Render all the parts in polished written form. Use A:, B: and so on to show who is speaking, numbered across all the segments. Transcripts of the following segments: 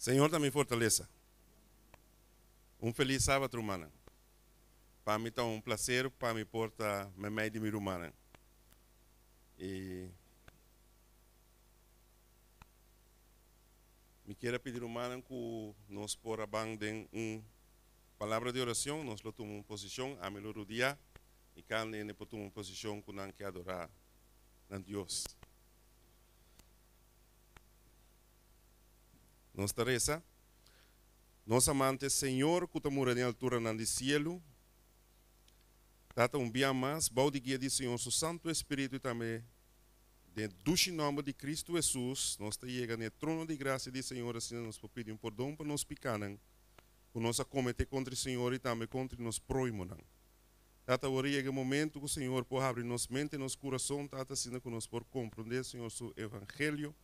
A: Señor ta mi fortalesa. Un felis sabat rumannan. Pa mi ta un placer pa mi por ta memey di mi rumannan. Y mi kier a pidi rumannan cu nos por a ban den un palabra di oracion. Nos lo tuma un posicion, ami lo rudia y cada hende por tuma un posicion cu nan ke adora nan Dios. Nos ta resa, Nos amante Señor ku ta mura den alturanan di sielu, Tata un bia mas, bou di guia di Señor su Santu Espiritu i tambe den e dushi nòmber di Kristu Hesus, nos ta yega na e trono di grasia di Señor asina nos por pidi un pordon pa nos pikanan ku nos a kometé kontra e Señor i tambe kontra nos próhimonan. Tata, awor a yega e momento ku Señor por habri nos mente i nos kurason, Tata, asina ku nos por komprondé Señor su evangelio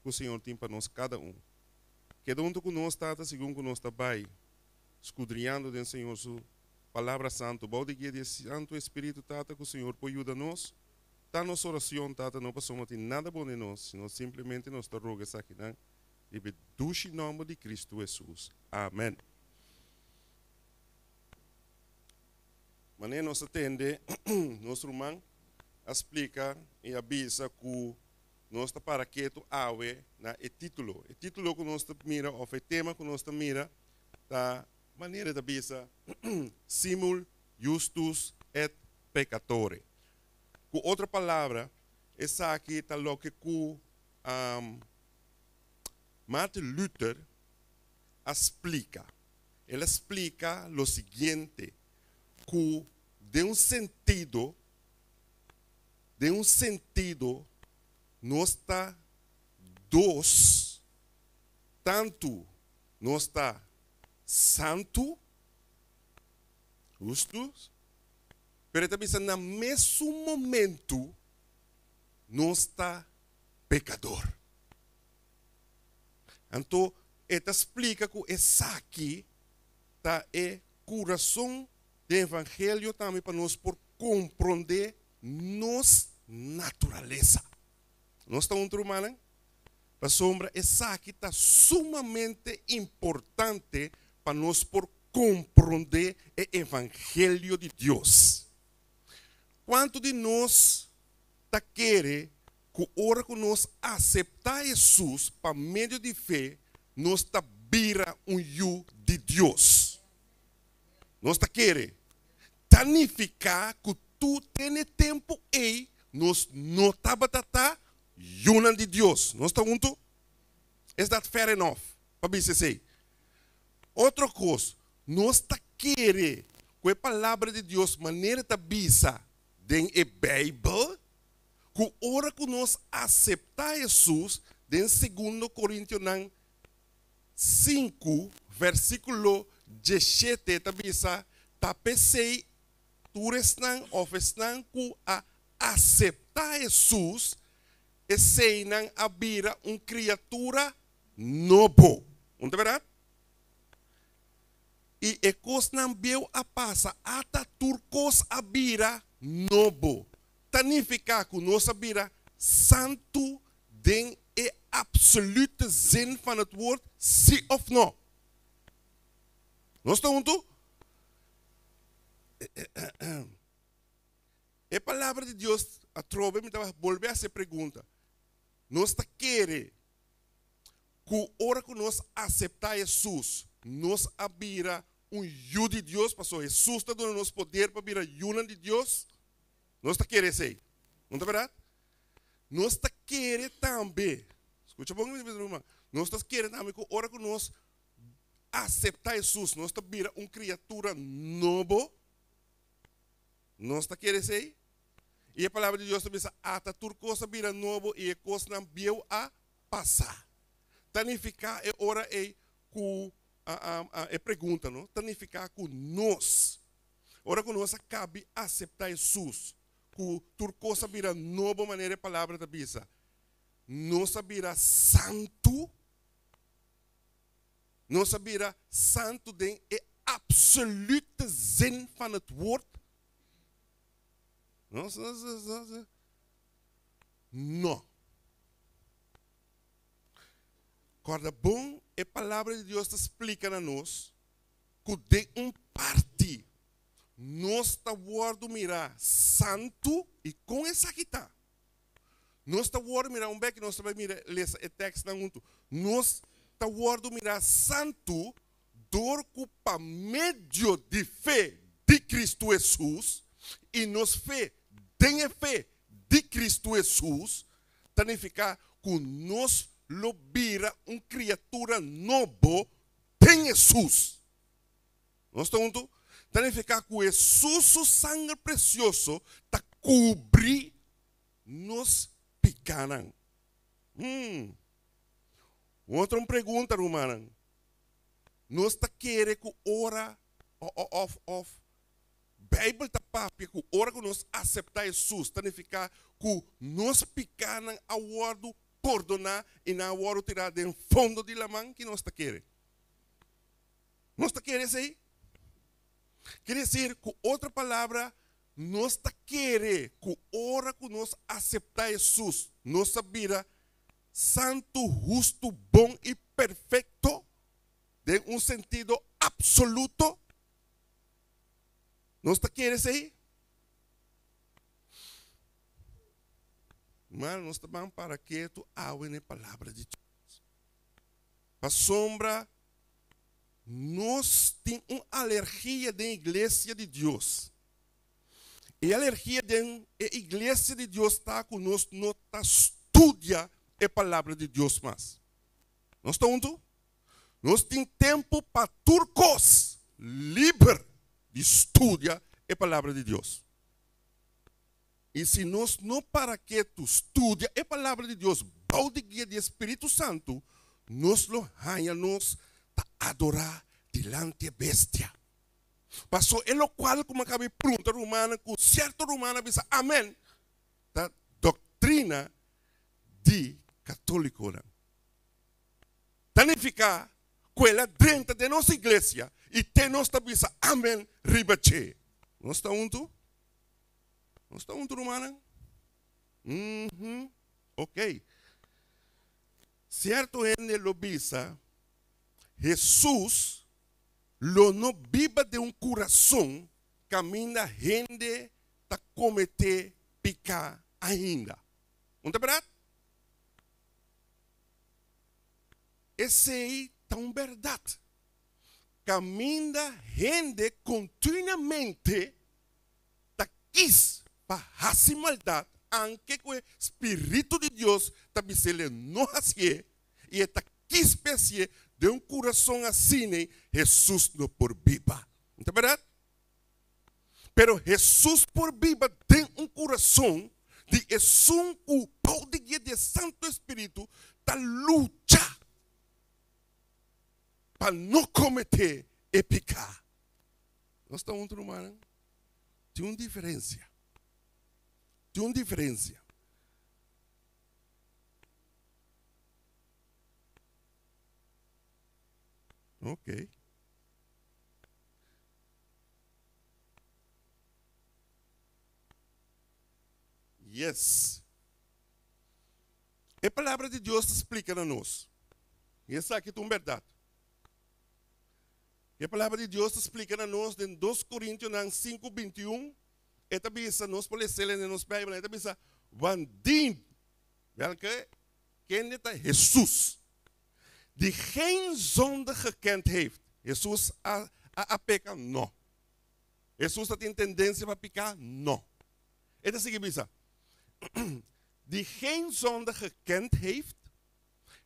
A: ku Señor tin pa nos kada un. Keda huntu ku nos, Tata, segun ku nos ta bai skudriñando den Señor su Palabra Santu. Bou di guia di e Santu Espiritu, Tata, ku Señor por yuda nos. Ta nos oracion, Tata, no pasobra no tin nada bon den nos, sino simplemente nos ta roga esakinan riba e dushi nomber di Cristo Jesus. Amen. Manera nos a tende nos ruman a splika i a bisa ku nos ta para ketu awe na e título. E título ku nos ta mira òf e tema ku nos ta mira ta manera ta bisa Simul Justus et Peccatore. Ku otro palabra, esaki ta loke ku Martin Luther a splika. El a splika lo siguiente, ku den un sentido, den un sentido nos ta dos, tantu nos ta santu, hustu, pero e ta bisa na mesun momentu nos ta pekador. Anto e ta splika ku esaki ta e kurason di evangelio tambe pa nos por komprondé nos naturalesa. Nos ta huntu rumannan? Pasobra esaki ta sumamente importante pa nos por komprondé e evangelio di Dios. Kuantu di nos ta kere ku ora ku nos aseptá Hesus pa medio di fe, nos ta bira un yu di Dios? Nos ta kere. Ta nifiká ku tur den e tempu ei nos no tabata ta yunan di Dios. Nos ta huntu? Is dat fair enough pa bisa esei? Otro kos, nos ta kere ku e Palabra di Dios manera ta bisa den e Beibel, ku ora ku nos aseptá Hesus, den Segundo Korintionan 5, versíkulo 17 ta bisa, Ta p'esei tur esnan òf esnan ku a aseptá Hesus, eseinan a bira un kriatura nobo. Un ta bèrdat? I e kosnan bieu a pasa, ata tur kos a bira nobo. Ta nifiká ku nos a bira santu den e absolute zin van het woord, sí òf no? Nos ta huntu? E palabra di Dios, atrobe mi ta bolbe hasi e pregunta, nos ta kere ku ora ku nos aseptá Hesus, nos a bira un yu di Dios, pasobra Hesus ta duna nos poder pa bira yunan di Dios? Nos ta kere esei, no ta bèrdat? Nos ta kere tambe, skucha bon mi ruman, nos ta kere tambe ku ora ku nos aseptá Hesus, nos ta bira un kriatura nobo. Nos ta kere esei? I e Palabra di Dios ta bisa, Ata tur kos a bira nobo i e kosnan bieu a pasa. Ta nifiká e ora ei ku e pregunta no ta nifiká ku nos, ora ku nos a kabi aseptá Hesus, ku tur kos a bira nobo manera e Palabra ta bisa, nos a bira santu? Nos a bira santu den e absolute zin van het woord? No. Kòrda bon. E Palabra di Dios ta splika na nos ku den un parti nos ta wòrdu mirá santu i kon esaki ta. Nos ta wòrdu mirá, un bek nos ta bai mira lesa e tèkstnan huntu, nos ta wòrdu mirá santu dor ku pa medio di fe di Kristu Hesus i nos fe den e fe di Kristu Hesus ta nifiká ku nos lo bira un kriatura nobo den Hesus. Nos ta huntu? Ta nifiká ku Hesus su sanger presioso ta kubri nos pikánan. Hmm. Un otro un pregunta, rumannan. Nos ta kere ku ora òf òf Beibel ta papia ku ora ku nos aseptá Hesus ta nifiká ku nos pikánan a wòrdu pordoná i nan a wòrdu tirá den fondo di laman? Ki nos ta kere? Nos ta kere esei? Ker desir, ku otro palabra, nos ta kere ku ora ku nos aseptá Hesus, nos a bira santu, hustu, bon i perfekto den un sentido apsoluto? Nos ta kere esei? Mal, nos ta ban para ketu awe na e palabra di Dios. Pasobra nos tin un alergia den iglesia di Dios. E alergia den e iglesia di Dios ta ku nos no ta studia e palabra di Dios mas. Nos ta huntu? Nos tin tempu pa tur kos liber di studia e Palabra di Dios. I si nos no para ketu studia e Palabra di Dios bou di guia di e Spiritu Santu, nos lo haña nos ta adorá dilanti e bestia. Paso e lokual ku mi a kaba di prunta rumannan ku sierto rumannan a bisa amen ta doktrina di katólikonan. Ta nifiká ku el a drenta den nos iglesia i te nos ta bisa amen riba dje. Nos ta huntu? Nos ta huntu rumannan? Uhum. Ok. Sierto hende lo bisa, Hesus lo no biba den un kurason kaminda hende ta kometé piká ainda. Un ta bèrdat? Esei ta un bèrdat. Kaminda hende kontinuamente ta kis pa hasi maldat, anke ku e spiritu di Dios ta bis'el e no hasié, i e ta kis pa e hasié, den un kurason asina Hesus no por biba. No ta bèrdat? Pero Hesus por biba den un kurason di esun ku bou di guia di e Santu Espiritu ta lucha pa no kometé e piká. Nos ta huntu, rumannan? Tin un diferensia. Tin un diferensia. Ok. Yes. E palabra di Dios ta splika na nos. I esaki ta un bèrdat. E palabra di Dios ta splika na nos den dos Korintionan sinku 21, e ta bisa, nos por les'el den nos Beibel, e ta bisa, Wandien, welke kende ta Hesus, die geen zonde gekend heeft. Hesus a a peka? No. Hesus ta tin tendensia pa piká? No. E ta sigui bisa, Die geen zonde gekend heeft,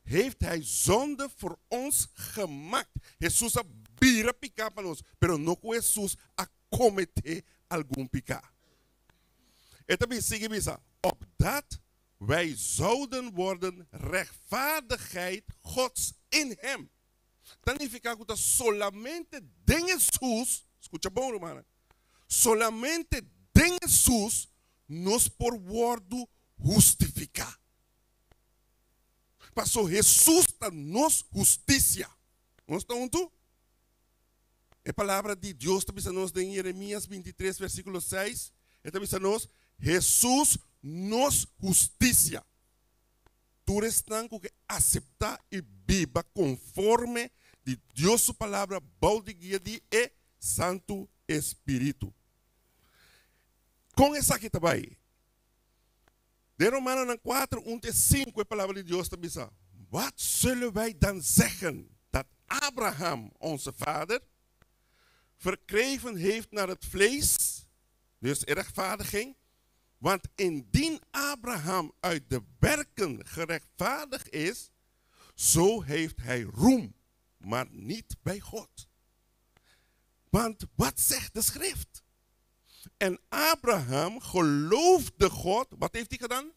A: heeft hij zonde voor ons gemaakt. Hesus a bira piká pa nos, pero no ku Hesus a kometé algun piká. E ta sigui bisa, Opdat wij zouden worden rechtvaardigheid Gods in hem. Ta nifiká ku ta solamente den Hesus, skucha bon rumannan, solamente den Hesus nos por wòrdu hustifiká. Paso Hesus ta nos hustisia. Nos ta huntu? E palabra di Dios ta bisa nos den Jeremias 23 versíkulo 6, e ta bisa nos, Hesus nos hustisia. tur esnan ku ke aseptá i biba konforme di Dios su Palabra bou di guia di e Santu Espíritu. Kon esaki ta bai? Den Romanonan 4, 1 te 5 e Palabra di Dios ta bisa, Wat zullen wij dan zeggen dat Abraham, onze vader, verkregen heeft naar het vlees, dus e rechtvaardiging, want indien Abraham uit de werken gerechtvaardigd is, zo heeft hij roem, maar niet bij God. Want wat zegt de schrift? En Abraham geloofde God. Wat heeft hij gedaan?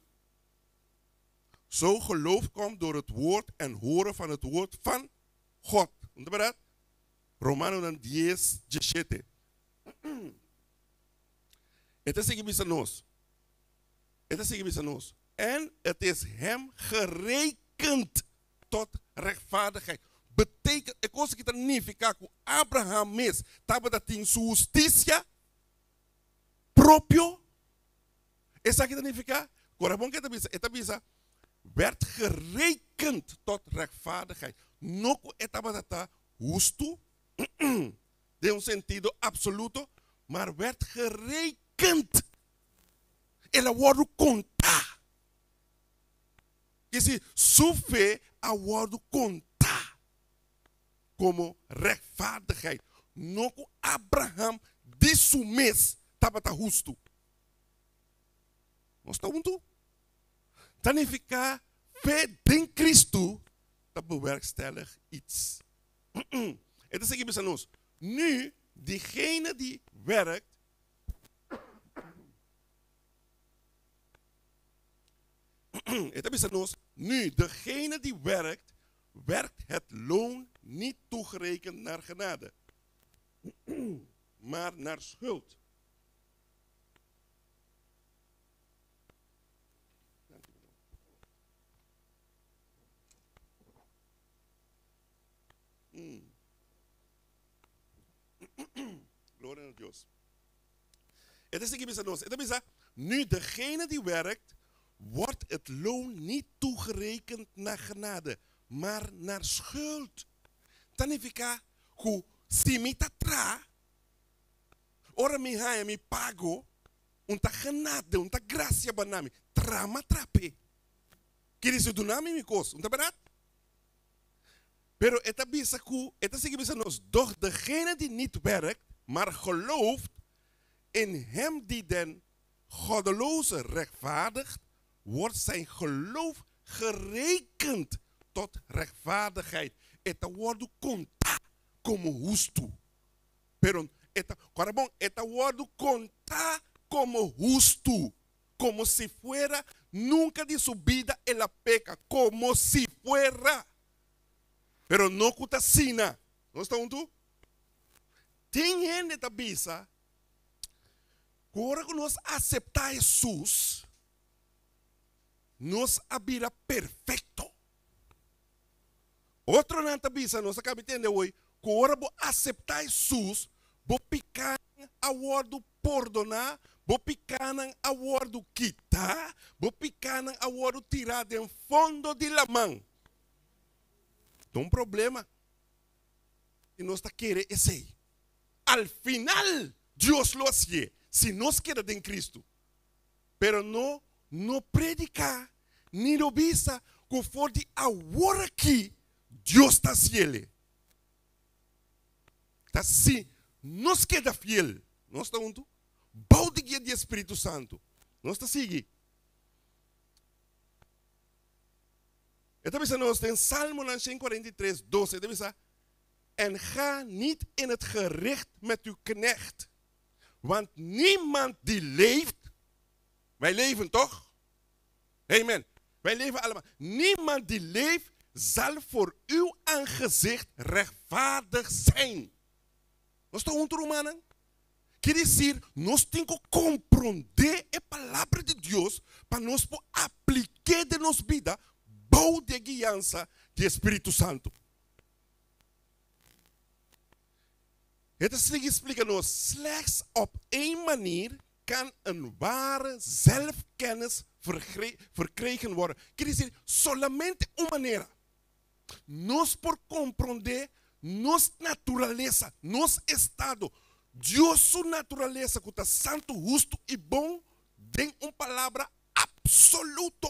A: Zo geloof komt door het woord en horen van het woord van God. Dat? Romanonan 10, 17. E ta sigui bisa nos. E ta sigui bisa nos. En het is hem gerekend tot rechtvaardigheid. Betekent, e kos aki ta nifiká ku Abraham mes tabata tin su hustisia propio. Esaki ta nifiká, kora bon ke e ta bisa, e ta bisa, werd gerekend tot rechtvaardigheid. No ku e tabata ta hustu den un sentido absoluto, maar werd gerekend. El a wòrdu kontá. Kisi su fe a wòrdu kontá komo rechtvaardigheid. No ku Abraham di su mes tabata hustu. Nos ta huntu? Ta nifiká fe den Kristu ta bewerkstellig iets. E ta sigui bisa nos, Nu diegene die werkt, E ta bisa nos, Nu degene die werkt, werkt het loon niet toegerekend naar genade, maar naar schuld. Gloria na Dios. E ta sigui bisa nos, e ta bisa, Nu degene die werkt, wordt het loon niet toegerekend naar genade, maar naar schuld. Ta nifiká ku si mi ta traha, ora mi haña mi pago, un ta genade, un ta grasia banda mi, traha m'a traha p'e. Kiri si duna mi mi kos, un ta bèrdat? Pero e ta bisa ku, e ta sigui bisa nos, Doch degene die niet werkt, maar gelooft in hem die den goddeloze rechtvaardigt, wordt zijn geloof gerekend tot rechtvaardigheid. E ta wòrdu kontá komo hustu. Pero e ta, kòrda bon, e ta wòrdu kontá komo hustu. Como si fuera nunca di su bida el a peca, como si fuera. Pero no cu ta asina. Nos ta huntu? Tin hende ta bisa cu ora cu nos acepta Jesus, nos a bira perfecto. Otronan ta bisa, nos a caba di tende awoy, cu ora bo acepta Jesus, bo picanan a wordo pordoná, bo pikánan a wòrdu kitá, bo pikánan a wòrdu tirá den fondo di laman. Ta un problema si nos ta kere esei. Al final Dios lo hasié si nos keda den Kristu. Pero no no prediká ni no bisa ku for di awor aki Dios ta hasiel. Ta si nos keda fiel, nos ta huntu, bou di guia di e Spiritu Santu. Nos ta sigui. E ta bisa nos den Salmonan 143, 12, e ta bisa, En ga niet in het gericht met uw knecht, want niemand die leeft, wij leven toch? Amen. Wij leven allemaal. Niemand die leeft zal voor uw aangezicht rechtvaardig zijn. Nos ta huntu, rumannan? Kier decir, nos tin cu comprende e Palabra di Dios pa nos por apliké den nos bida bou di e guiansa di e Spiritu Santu. E ta sigui splica nos, Slechts op één manier. kan een ware zelfkennis verkregen worden. Kier decir, solamente un manera nos por komprondé nos naturalesa, nos estado, Dios su naturalesa ku ta santu, hustu i bon den un palabra absoluto.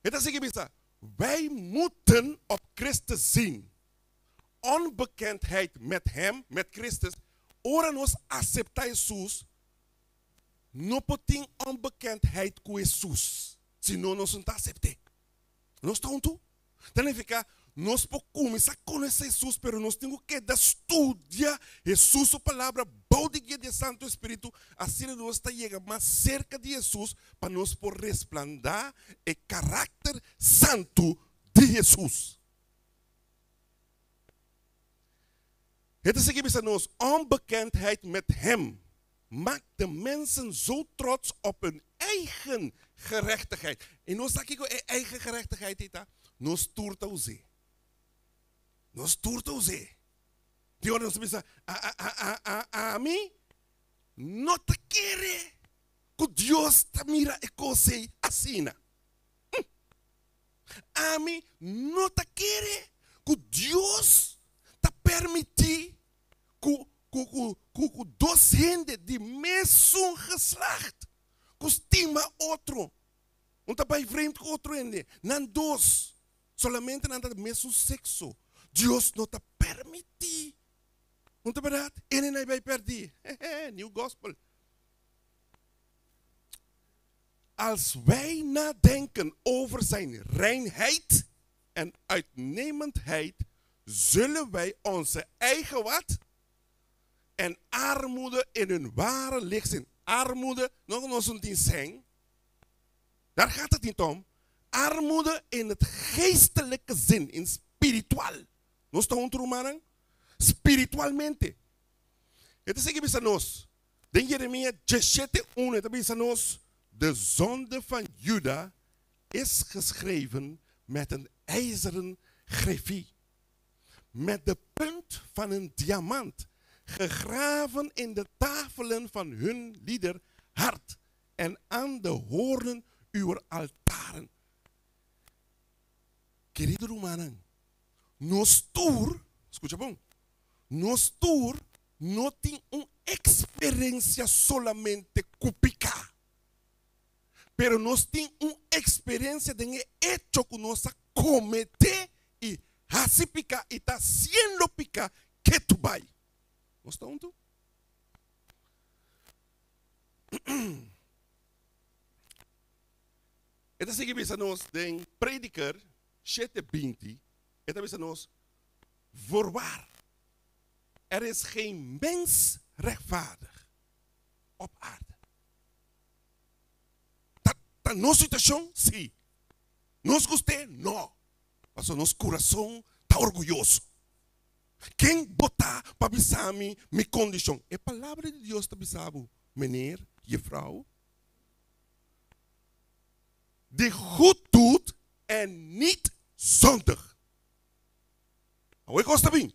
A: E ta sigui bisa, Wij moeten op Christus zien. Onbekendheid met Hem, met Christus, ora nos aseptá Hesus, no por tin onbekendheid ku Hesus, sino nos no ta asept'é. Nos ta huntu? Ta nifiká nos por kuminsá konosé Hesus, pero nos tin ku keda studia Hesus su Palabra bou di guia di e Santu Espíritu, asina nos ta yega mas serka di Hesus pa nos por resplandá e karakter santu di Hesus. E ta sigui bisa nos, Onbekendheid met Hem maakt de mensen zo trots op hun eigen gerechtigheid. I nos sa kiko e eigen gerechtigheid ei ta? Nos tur ta us'é. Nos tur ta us'é. Tin ora nos ta bisa, A, a, a, a, a, ami no ta kere ku Dios ta mira e kos ei asina. Hm. Ami no ta kere ku Dios ta permití ku ku ku ku ku dos hende di mesun geslacht ku stima otro un ta bai vreemd ku otro hende, nan dos solamente nan ta di mesun sekso, Dios no ta permití. No ta bèrdat? Ene nan bai pèrdí. Hehe, new gospel. Als wij nadenken over zijn reinheid en uitnemendheid, zullen wij onze eigen wat? En armoede in hun ware licht zien. Armoede, no ku nos no tin sèn, daar gaat het niet om. Armoede in het geestelijke zin, in spiritual. Nos ta huntu rumannan? Spiritualmente. E ta sigui bisa nos, Den Jeremia djeshete unu e ta bisa nos, De zonde van Juda is geschreven met een ijzeren griffi, met de punt van een diamant, gegraven in de tafelen van hun lieder hart en aan de hoornen uwer altaren. Kerido rumannan, nos tur, skucha bon, nos tur no tin un eksperensia solamente ku piká, pero nos tin un eksperensia den e echo ku nos a kometé i hasi piká i ta hasiendo piká ketu bai. Nos ta huntu? E ta sigui bisa nos den Prediker 7:20, e ta bisa nos, Voorwaar, er is geen mens rechtvaardig op aarde. Ta, ta nos situashon? Sí. Nos gust'é? No. Pasobra nos kurason ta orguyoso. Ken bo ta pa bisa mi mi kondishon? E Palabra di Dios ta bisa bo, meneer, jefrouw, die goed doet en niet zondigt. Awor e kos ta bin.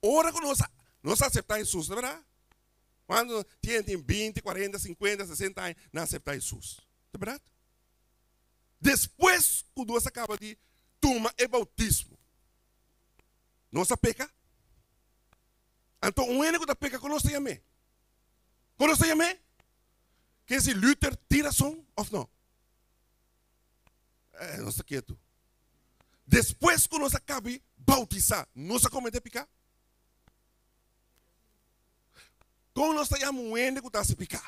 A: Ora ku nos nos aseptá Hesus, no bèrdat? Kuantu tin tin binti, kuarenta, sinkuenta, sesenta aña nan aseptá Hesus? Ta bèrdat? Despues ku nos a kaba di tuma e boutismo, nos a peka? Anto un hende ku ta peka, kon nos ta yam'é? Kon nos ta yam'é? Ke si Luther tin rason òf no? Eh, nos ta ketu. Despues ku nos a kabi boutisá, nos a kometé piká? Kon nos ta yama un hende ku ta hasi piká?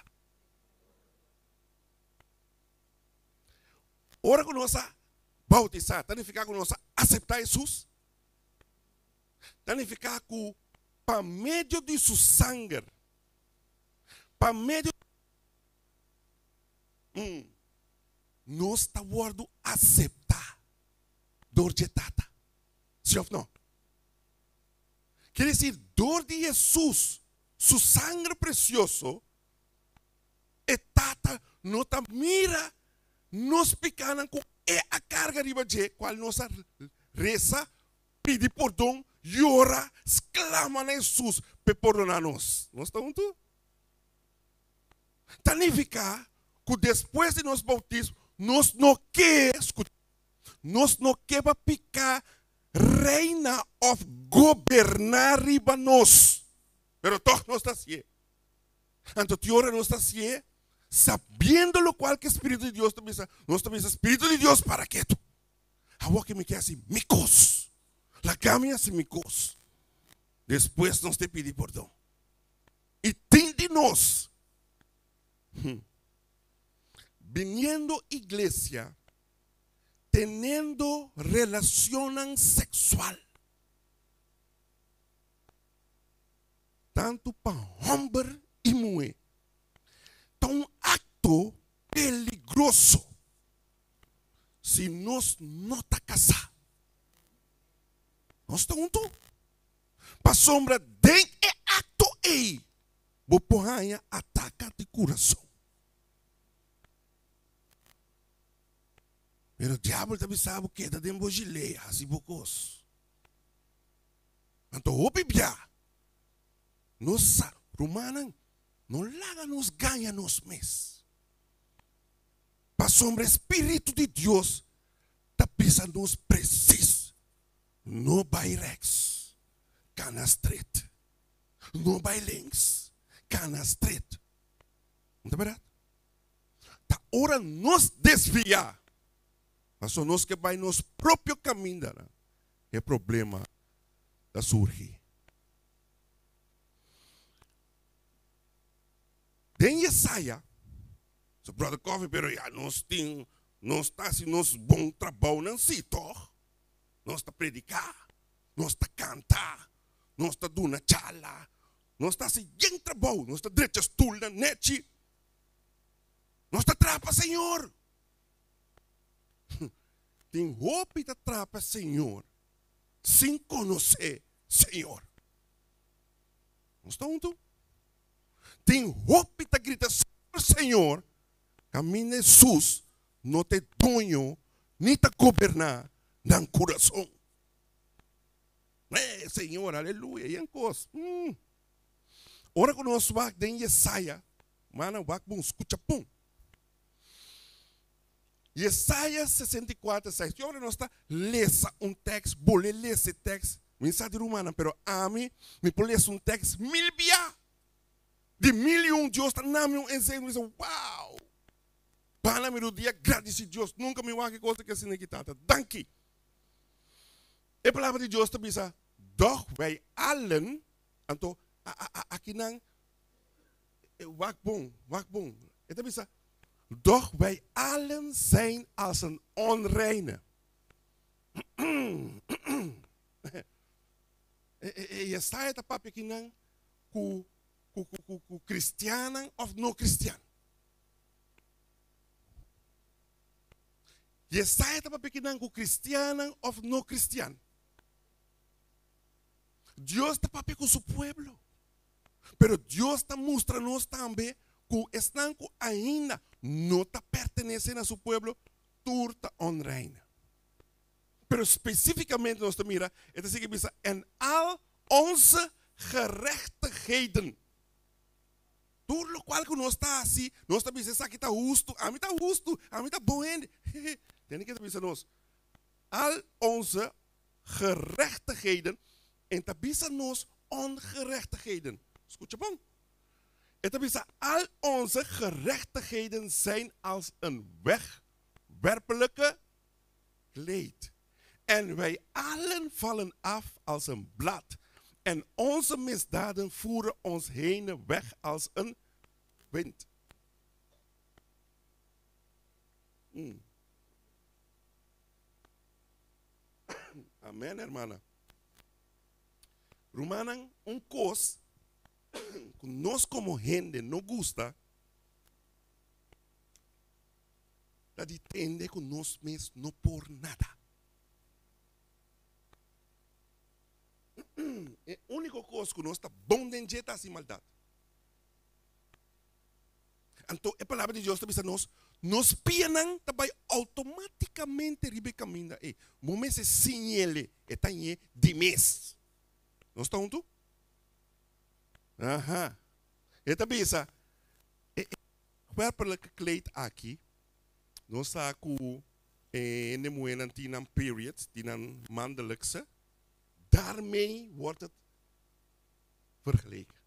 A: Ora ku nos a boutisá, ta nifiká ku nos a aseptá Hesus? Ta nifiká ku pa medio di su sanger, pa medio Nos ta wòrdu aseptá dor dje Tata. Sí òf no? Kier desir, dor di Hesus su sangre presioso, e Tata no ta mira nos pikánan ku E a karga riba dje, kual nos a resa, pidi pordon, yora, sklama na Hesus p'e pordoná nos. Nos ta huntu? Ta nifiká ku despues di nos boutismo nos no ke, skucha, nos no ke pa piká reina òf goberná riba nos. Pero tòg nos ta hasié. Anto tin ora nos ta hasié sabiendo lokual ku e Spiritu di Dios ta bisa. Nos ta bisa, Spiritu di Dios para ketu. Awor ke mi ke hasi mi kos. Laga mi hasi mi kos. Despues nos ta pidi pordon. I tin di nos biniendo iglesia teniendo relacionnan sexual, tantu pa homber i muhé, ta un acto peligroso si nos no ta casá. Nos ta huntu? Pasobra den e akto ei bo por haña ataka di kurason. Pero diabel ta bisa bo keda den bo gilea, hasi bo kos. Anto hopi bia nos sa, rumannan, no laga nos gaña nos mes. Pasobra e spiritu di Dios ta bisa nos presis. No bai rechts, kana stret. No bai links, kana stret. No ta bèrdat? Ta ora nos desviá, pasobra nos ke bai nos propio kamindanan, e problema ta surgi. Den Yesaya, so Brother Coffee, pero ya nos tin, nos ta hasi nos bon trabounan, sí, tòg? Nos ta prediká, nos ta kanta, nos ta duna charla, nos ta hasi yen trabou, nos ta drecha stulnan nechi, nos ta traha pa Señor. Tin hopi ta traha pa Señor sin konosé Señor. Nos ta huntu? Tin hopi ta grita Señor, Señor, kaminda Hesus no ta e doño ni ta goberná nan kurason. Eh, Señor, aleluya, yen kos. Mm. Ora ku nos wak den Yesaya, mana wak bon, skucha bon. Yesaya 64, 6. Ki ora nos ta lesa un tèks, bole lesa e tèks, mi sa di rumannan, pero ami, mi por lesa un tèks mil bia. Di mil i un, Dios ta nami un enseñansa, mi bisa, wow! Pana mi rudia gradisi Dios. Nunka mi wak e kos aki asina ki tata. Danki. E palabra di Dios ta bisa, Doch wij allen, anto akinan wak bon, wak bon. E ta bisa, Doch wij allen zijn als een onreine. E Yesaya ta papia akinan ku ku kristiannan òf no kristian. Yesaya ta papia kinan ku kristiannan òf no kristian. Dios ta papia ku su pueblo. Pero Dios ta mustra nos tambe ku esnan ku ainda no ta pertenesé na su pueblo tur ta onrein. Pero spesífikamente nos ta mira, e ta sigui bisa, en al onze gerechtigheden. Tur lokual ku nos ta hasi, nos ta bisa esaki ta hustu, ami ta hustu, ami ta bon hende. Tende ke ta bisa nos? Al onze gerechtigheden en ta bisa nos ongerechtigheden. Skucha bon. E ta bisa al onze gerechtigheden zijn als een wegwerpelijke kleed. En wij allen vallen af als een blad. En onze misdaden voeren ons heen weg als een wind. Mm. Amen, hermana. Rumannan, un kos ku nos komo hende no gusta ta di tende ku nos mes no por nada. E úniko kos ku nos ta bon den dje ta hasi maldat. Anto e Palabra di Dios ta bisa nos, nos pianan ta bai outomátikamente riba e kaminda ei. Bo mester siñ'el, e ta ñe di mes. Nos ta huntu? Aha. E ta bisa, e. werpelijke kleed aki, nos sa ku e hende muhénan tin nan periods, tin nan maandelijkse, daarmee wordt het vergeleken.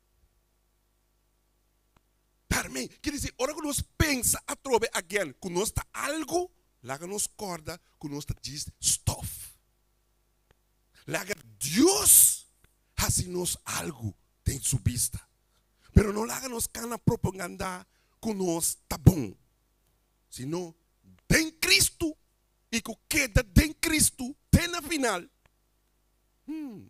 A: Daarmee, kier disi, ora ku nos pensa atrobe again ku nos ta algu, laga nos kòrda ku nos ta djis stof. Laga Dios hasi nos algu den su bista. Pero no laga nos kana propagandá ku nos ta bon, sino den Kristu i ku keda den Kristu te na final. Hmm.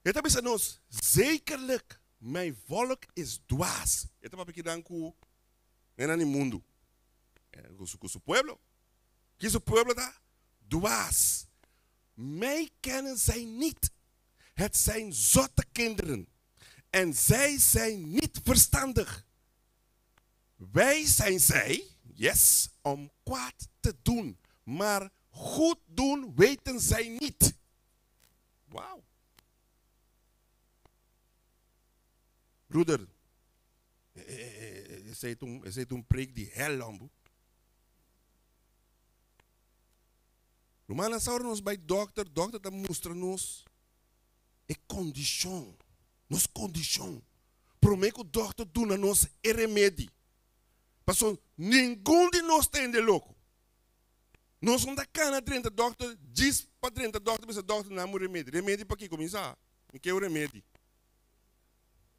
A: E ta bisa nos, Zekerlijk, mijn volk is dwaas. E ta papia kinan ku hendenan di mundu, ku su pueblo. Ki su pueblo ta? Dwaas. Mij kennen zij niet. Het zijn zotte kinderen en zij zijn niet verstandig. Wijs zijn zij, yes, om kwaad te doen, maar goed doen weten zij niet. Wow. Broeder, esei ta un preek di hel, hombo. Rumannan, sa ora nos bai dokter, dokter ta mustra nos e kondishon, nos kondishon, promé ku dokter duna nos e remedi. Pasobra ningun di nos ta hende loko. Nos no ta kana drenta dokter djis pa drenta dokter bisa dokter nan mi remedi. Remedi pa kiko? Mi sa, mi ke un remedi.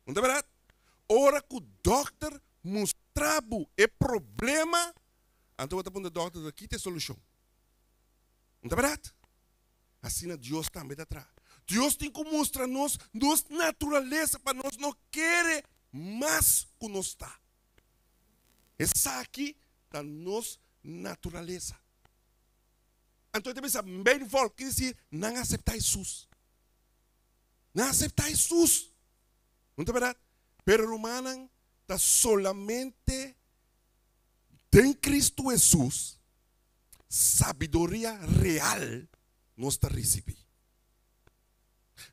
A: No ta bèrdat? Ora ku dokter mustra bo e problema, anto bo ta puntra dokter ta kita e solushon. No ta bèrdat? Asina Dios tambe ta traha. Dios tin ku mustra nos nos naturalesa pa nos no kere mas ku nos ta. Esaki ta nos naturalesa. Anto e ta bisa, Mijn volk, ki disir, nan a aseptá Hesus. Nan a aseptá Hesus. No ta bèrdat? Pero rumannan, ta solamente den Kristu Hesus sabiduria real nos ta risibí.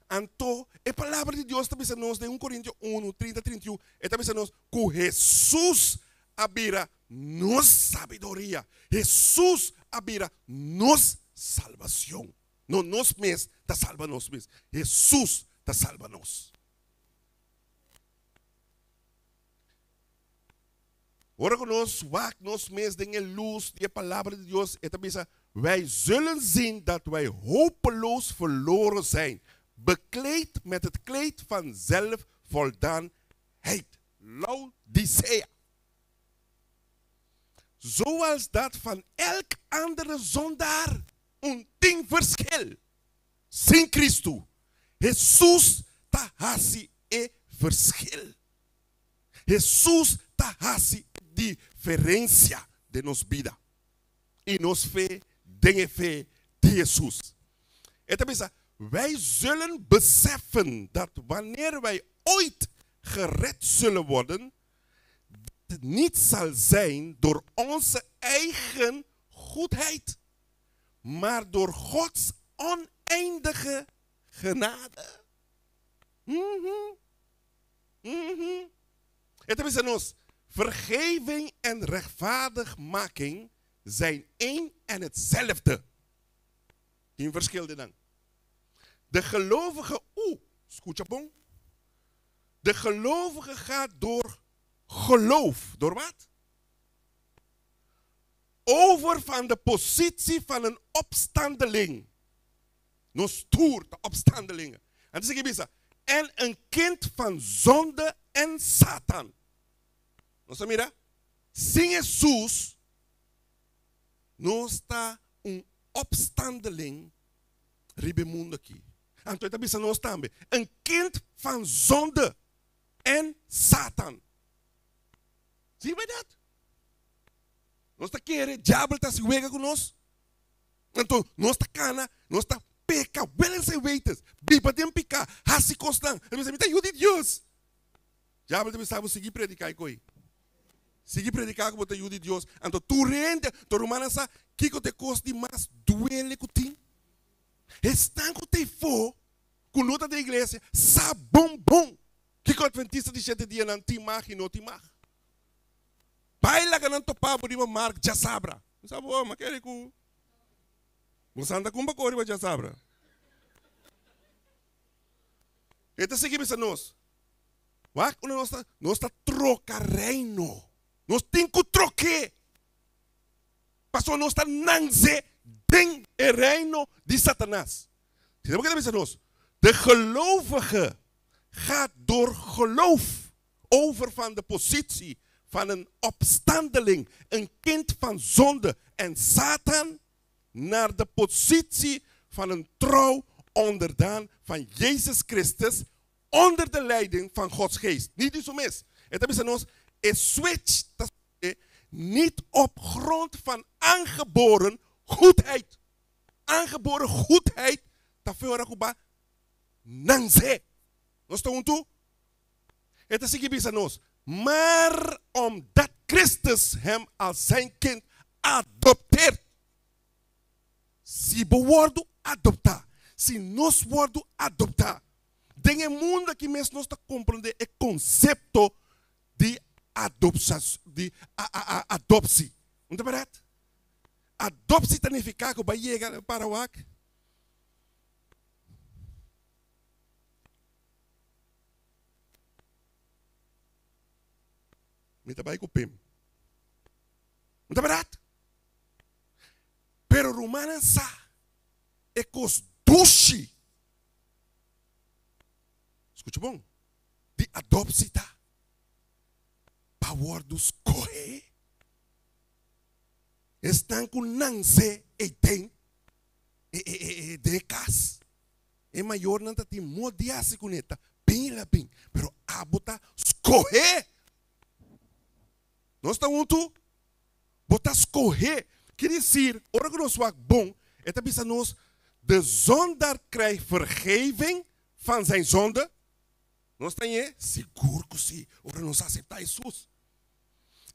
A: Anto, e Palabra di Dios ta bisa nos den un Korintio unu, 30, 31, e ta bisa nos ku Hesus a bira nos sabiduria. Hesus a bira nos salbacion. No nos mes ta salba nos mes. Hesus ta salba nos. Ora ku nos wak nos mes den e lus di e Palabra di Dios, e ta bisa, Wij zullen zien dat wij hopeloos verloren zijn, bekleed met het kleed van zelfvoldaanheid. Laodicea. Zoals dat van elk andere zondaar. Un tin verschil. Sin Cristo. Hesus ta hasi e verschil. Hesus ta hasi e diferencia den nos bida y nos fe den e fe di Hesus. E ta bisa, Wij zullen beseffen dat wanneer wij ooit gered zullen worden, dit niet zal zijn door onze eigen goedheid, maar door Gods oneindige genade. Mhm. Mhm. E ta bisa nos, Vergeving en rechtvaardigmaking zijn één en hetzelfde. Tin verschil den nan. De gelovige, oe, skucha bon. De gelovige gaat door geloof. Door wat? Over van de positie van een opstandeling. Nos tur ta opstandelingen. Anto sigui bisa, En een kind van zonde en Satan. Nos a mira? Sin Hesus, nos ta un opstandeling riba e mundu aki. Anto e ta bisa nos tambe, een kind van zonde en Satan. Zie bij dat? Nos ta kere diabel ta hasi wega ku nos. Anto nos ta kana, nos ta peka willens en wetens, biba den piká, hasi kosnan. E bisa, mi ta yu di Dios. Diabel ta bisa bo, sigui prediká e koi. Sigui prediká ku bo ta yu di Dios. Anto tur hende, tur rumannan sa kiko ta e kos di mas duele ku tin. Esnan ku ta efó, ku no ta den iglesia, sa bon bon kiko Adventista di shete dianan tin mag i no tin mag. Bai laga nan topa bo riba mark djasabra. Mi sa bo, ma kere ku bo santa kumba kore riba djasabra. E ta sigui bisa nos, Wak unda nos ta, nos ta troka reino. Nos tin ku trok'é. Pasobra nos ta nanse den e reino di Satanas. Sino bo ke ta bisa nos, De gelovige gaat door geloof over van de positie van een opstandeling, een kind van zonde en Satan, naar de positie van een trouw onderdaan van Jezus Christus onder de leiding van Gods Geest. Niet di su mes. E ta bisa nos, e switch ta sosodé niet op grond van aangeboren goedheid. Aangeboren goedheid ta fe ora ku ba nanse. Nos ta huntu? E ta sigui bisa nos, Maar omdat Christus hem als zijn kind adopteert. Si bo wòrdu adoptá, si nos wòrdu adoptá, den e mundu aki mes nos ta komprondé e konsepto di di adopsi. No ta bèrdat? Adopsi ta nifiká ku bo a yega para wak. Mi ta bai ku Pim. No ta bèrdat? Pero rumannan sa e kos dushi, skucha bon, di adopsi ta pa wòrdu skohé. Esnan ku nanse ei den e den e kas. E mayornan ta tin mod di hasi kuné, ta bin i la bin, pero abo ta skohé. Nos ta huntu? Bo ta skohé. Ki disir, ora ku nos wak bon, e ta bisa nos, De zondaar krijgt vergeving van zijn zonde. Nos ta ñe? Sigur ku si, ora nos aseptá Hesus.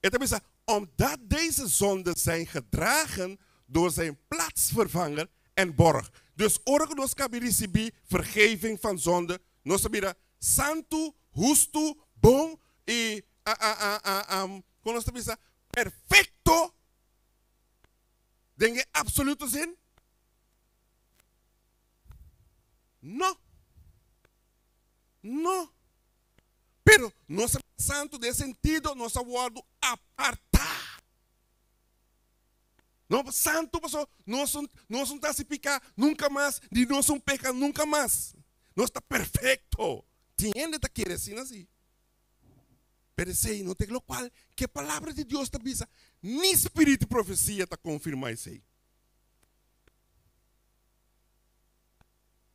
A: E ta bisa, Omdat deze zonden zijn gedragen door zijn plaatsvervanger en borg. Dus ora ku nos kabi risibí vergeving van zonde, nos ta bira santu, hustu, bon i kon nos ta bisa, perfekto den e absoluto zin? No. No. Pero nos a bira santu den e sentido nos a wòrdu apartá. No santu pasobra nos nos no ta hasi piká nunka mas, ni nos no peka nunka mas. Nos ta perfekto. Tin hende ta kere asina si. Pero esei no ta lokual ku e Palabra di Dios ta bisa, ni spiritu di profesia ta konfirmá esei.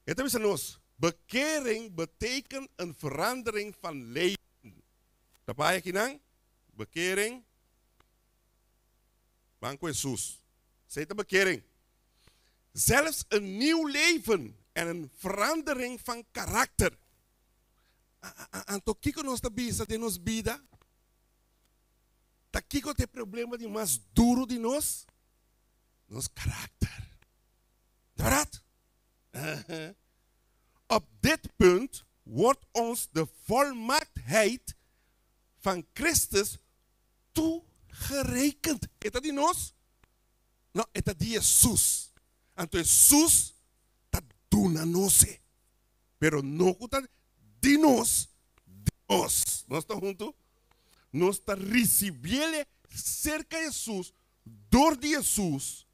A: E ta bisa nos, Bekering betekent een verandering van leven. Ta bai akinan? Bekering. Ban ku Hesus. Esei ta bekering. Zelfs een nieuw leven en een verandering van karakter. Anto kiko nos ta bisa den nos bida? Ta kiko ta e problema di mas duru di nos? Nos karakter. Ta bèrdat? Op dit punt wordt ons de volmaaktheid van Christus toegerekend. E ta di nos? No, e ta di Hesus. Anto Hesus ta duna nos e. Pero no ku ta di nos, di nos. Nos ta huntu? Nos ta risibiel serka Hesus, dor di Hesus,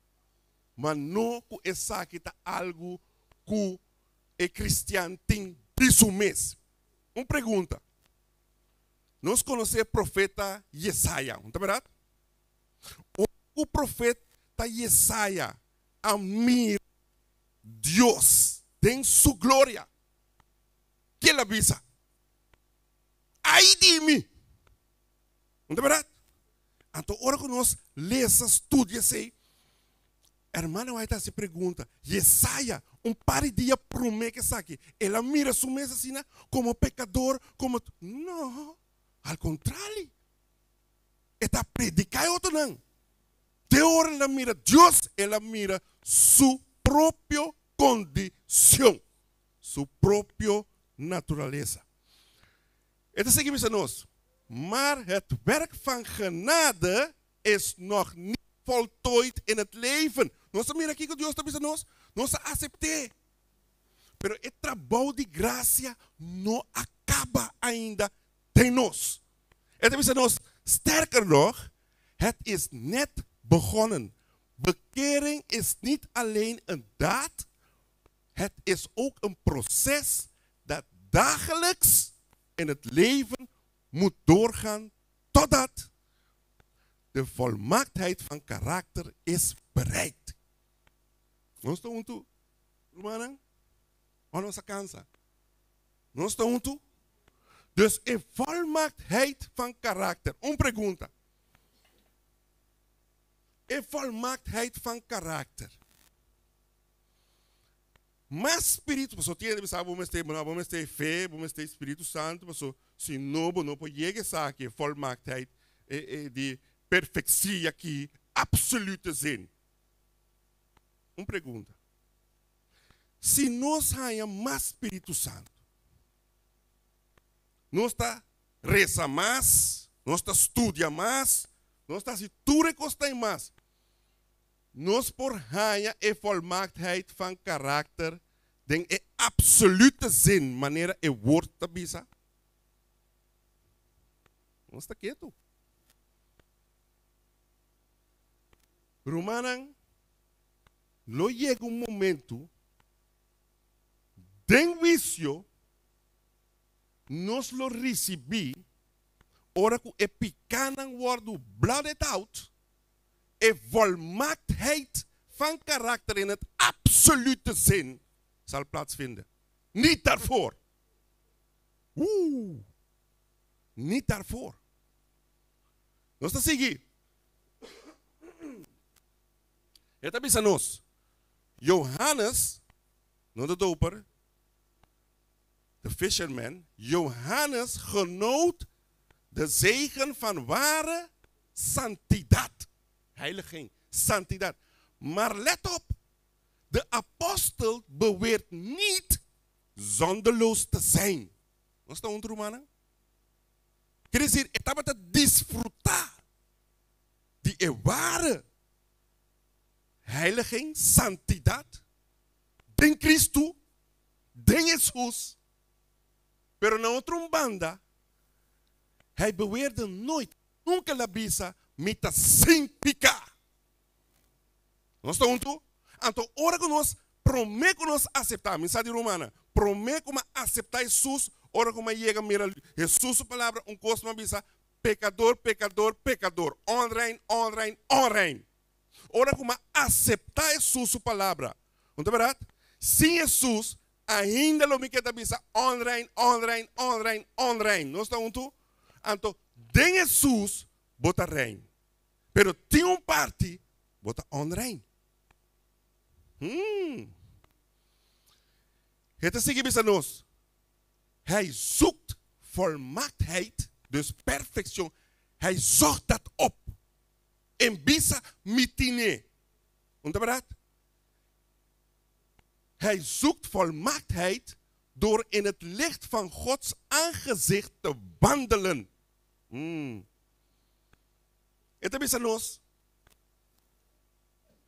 A: Ma no ku esaki ta algu ku e kristian tin di su mes. Un pregunta, Nos konosé profeta Yesaya, no ta bèrdat? Ora ku profeta Yesaya a mira Dios den su gloria, ke el a bisa? Ai di mi! No ta bèrdat? Anto ora ku nos lesa, studia esei, hermana White ta hasi pregunta, Yesaya, un par di dia promé ku esaki, el a mira su mes asina komo pekador, komo. No, al kontrali, e ta prediká e otronan. Te ora el a mira Dios, el a mira su propio kondishon, su propio naturalesa. E ta sigui bisa nos. Maar het werk van genade is nog niet voltooid in het leven. Nos a mira kiko Dios ta bisa nos, nos a asept'é. Pero e trabou di grasia no a kaba ainda den nos. E ta bisa nos, Sterker nog, het is net begonnen. Bekering is niet alleen een daad, het is ook een proces dat dagelijks in het leven moet doorgaan totdat de volmaaktheid van karakter is bereikt. Nos ta huntu, rumannan? O nos a kansa? Nos ta huntu? Dus e volmaaktheid van karakter. Un pregunta. E volmaaktheid van karakter. Mas spiritu, pasobra tin hende bisa bo mester, bo no mester fe, bo mester spiritu santu, pasobra si no bo no por yega esaki, e volmaaktheid di perfectie aki, absolute zin. Un pregunta, si nos haña mas spiritu santu, nos ta resa mas, nos ta studia mas, nos ta hasi tur e kosnan mas, Nos por haña e volmaaktheid van karakter den e absolute zin manera e woord ta bisa? Nos ta ketu. Rumannan, lo yega un momento den huicio nos lo ricibi ora cu e picanan wordo blotted out, E volmaaktheid van karakter in het absolute zin zal plaatsvinden. Niet daarvoor. Oeh. Niet daarvoor. Nos ta sigui. E ta bisa nos, Johannes, no de doper, de fisherman, Johannes genoot de zegen van ware santidat, heiliging, santidat. Maar let op, de apostel beweert niet zondeloos te zijn. Nos ta huntu rumannan? Quiere decir, e tabata disfruta di e ware heiliging, santidat, den Cristo, den Hesus. Pero na otro un banda, hij beweerde nooit, nunca el a bisa, Mi ta sin piká. Nos ta huntu? Anto ora ku nos, promé ku nos aseptá, mi sa di rumannan, promé ku mi a aseptá Hesus, ora ku mi a yega mira Hesus su palabra, un kos mi a bisa, Pekador, pekador, pekador, onrein, onrein, onrein. Ora ku mi a aseptá Hesus su palabra, no ta bèrdat? Sin Hesus, Ainda lo mi keda bisa onrein, onrein, onrein, onrein. Nos ta huntu? Anto, den Hesus bo ta rein. Pero tin un parti bo ta onrein. Hmm. He ta sigui bisa nos, Hij zoekt volmaaktheid, dus perfeccion, hij zocht dat op. En bisa mi tine. Un ta berdad? Hij zoekt volmaaktheid door in het licht van Gods aangezicht te wandelen. Mm. E ta bisa nos,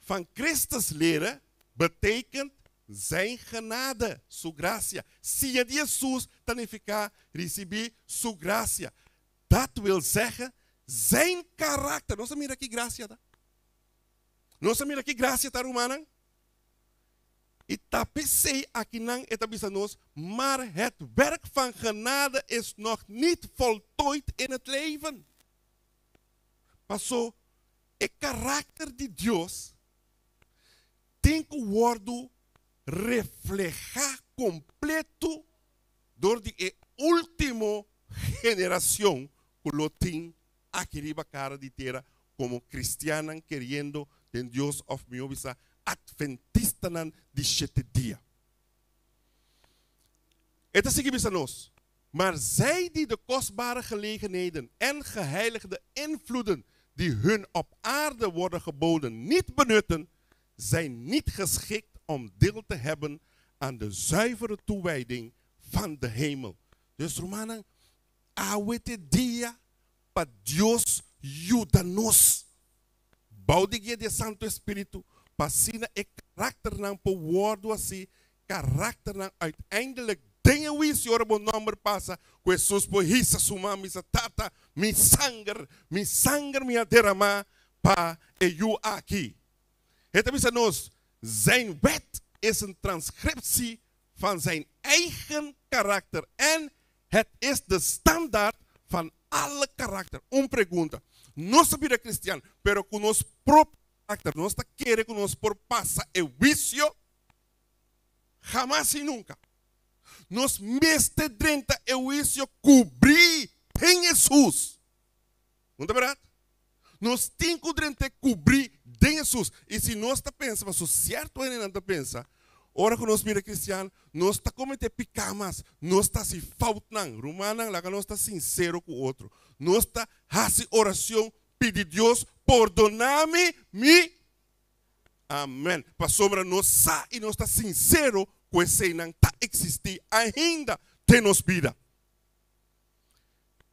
A: Van Christus leren betekent Zijn genade, Su gracia. Siña di Hesus ta nifiká risibí Su gracia. Dat wil zeggen, Zijn karakter. Nos a mira ki gracia ta? Nos a mira ki gracia ta, rumannan? I ta p'esei akinan e ta bisa nos, Maar het werk van genade is nog niet voltooid in het leven. Paso e karakter di Dios tin ku wòrdu reflehá kompleto dor di e último generacion ku lo tin aki riba kara di tera komo kristiannan keriendo den Dios òf mihó bisa Atventistanan di shete dia. E ta sigui bisa nos, Maar zij die de kostbare gelegenheden en geheiligde invloeden die hun op aarde worden geboden niet benutten, zijn niet geschikt om deel te hebben aan de zuivere toewijding van de hemel. Dus rumannan, awe te dia. pa Dios yuda nos. Bou di guia di e Santu Espíritu, pa asina e karakternan por wòrdu hasi karakternan uiteindelijk den e huisio ora bo nòmber pasa, ku Hesus por hisa su man bisa, Tata, mi sanger, mi sanger mi a deramá pa e yu aki. E ta bisa nos, Zijn wet is een transcriptie van zijn eigen karakter en het is de standaard van alle karakter. Un pregunta, Nos a bira kristian, pero ku nos propio karakter nos ta kere ku nos por pasa e huisio? Hamas i nunka. Nos mester drenta e huisio kubrí den Hesus. No ta bèrdat? Nos tin ku drent'é kubrí den Hesus. I si nos ta pensa, pasobra sierto hendenan ta pensa, ora ku nos bira kristian, nos ta kometé piká mas, nos ta hasi foutnan. Rumannan, laga nos ta sinsero ku otro. Nos ta hasi orashon, pidi Dios, Pordoná mi mi. Amèn. Pasobra nos sa i nos ta sinsero ku eseinan ta eksistí ainda den nos bida.